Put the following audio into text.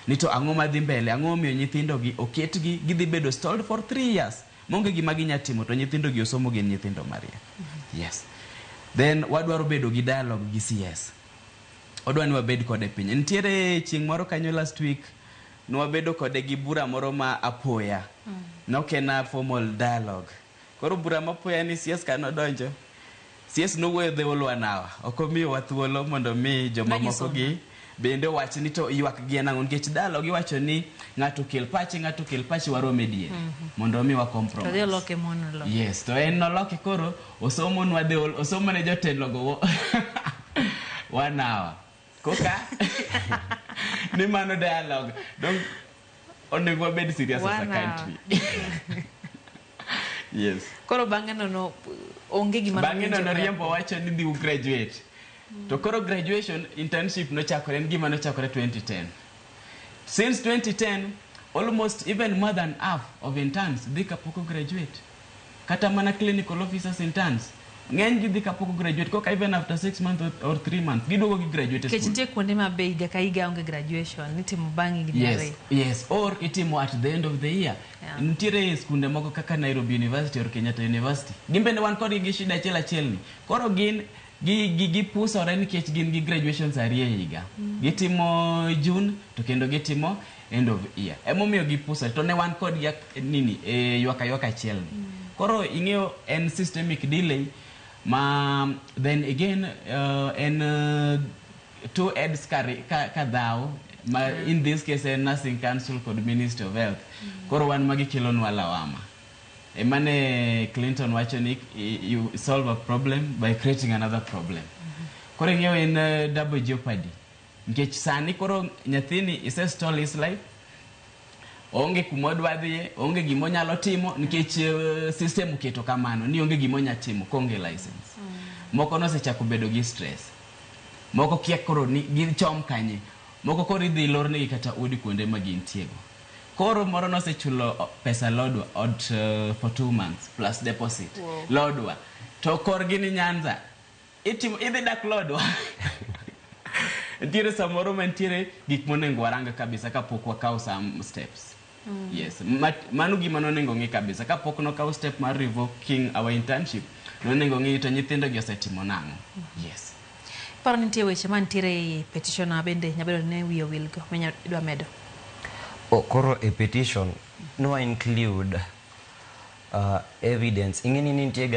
Ni to ang'o madhi mbele, ang'o momiyo nyithindo gi oketgi gidhi bedo stalled for 3 years maonge gima ginya timo, to nyithindo gi osomo, gin nyithindo mariek. Yes, then wadwaro bedo gi dialogue gi CS, odwa ni wabed kode piny. Nitiere chieng' moro kanyo last week nwabedo kode gi bura moro ma apoya. Nok en a formal dialogue. Koro bura ma apoya ni CS kanodonjo, CS nowuoyo the whole one hour. Ok omiyowa thuolo mondo mi jomamoko Nanyiso gi bende owach ni to ywak gi en ang'o, nikech dialogue iwacho ni ng'ato kel pache, ng'ato kel pache, warom e diere mondo mi wa To compromise. dhi oloke monologue. Yes, to en noloke, koro osomonwa the whole, osomo ne jotelo go one hour koka ni mano dialogue. Dong onego wabed serious as a One hour. country. Yes. Koro bang'e no onge gima Bang'e no nowinjo. Noriembo wacho ni dhi graduate. To koro graduation internship nochakore, en gima nochakore 2010. Since 2010, almost even more than half of interns dhi kapok graduate. Kata mana clinical officers interns ng'eny gi dhi kapok graduate, koka even after 6 months or 3 months giduogo gi graduate Nikech school. Nitie kuonde ma be higa ka higa onge graduation, itimo bang' higni 2. Yes, or itimo at the end of the year. Nitiere skunde moko kaka Nairobi University or Kenyatta University, gin bende wan kodgi gi shida achiel achiel ni koro gin gi gipusore nikech gin gi graduations ariyo e higa. Gitimo June to kendo gitimo end of year, emomiyo gipusore. To ne wan kodgi nini e ywak aywaka achiel ni koro ing'eyo en systemic delay ma then again en two heads ka dhaw ma in this case en Nursing Council kod Ministry of Health. Koro wan magi kelonwa lawama. Emane Clinton wacho ni you solve a problem by creating another problem. Koro ing'eyo en double jeopardy, nikech sani koro nyathini ise stall his life, onge kuma odwa dhiye, onge gima onyalo timo nikech system oketo kamano ni onge gima onya timo koonge license. Moko nosechako bedo gi stress, moko kia koro ni gichom kanye, moko koro idhi lornegi kata udi kuonde ma gintiego. Koro moro nosechulo pesa Lodwar ot for 2 months plus deposit. Lodwar to korgi ni Nyanza, itimo idhi dak Lodwar. Nitiere samoro mantiere gik monego warang kabisa kapok wakawo some steps. Yes, mano gima nonego ng'i kabisa kapok nokaw step mar revoking our internship. Nonego ng'i to nyithindo gi osetimo nang'o. Yes. Paro ni nitie weche mantiere ei petition ma bende nyabedo ni wiye owilgo minya idwa medo. Oh, koro e petition nwa include evidence ing'e ni nitie ga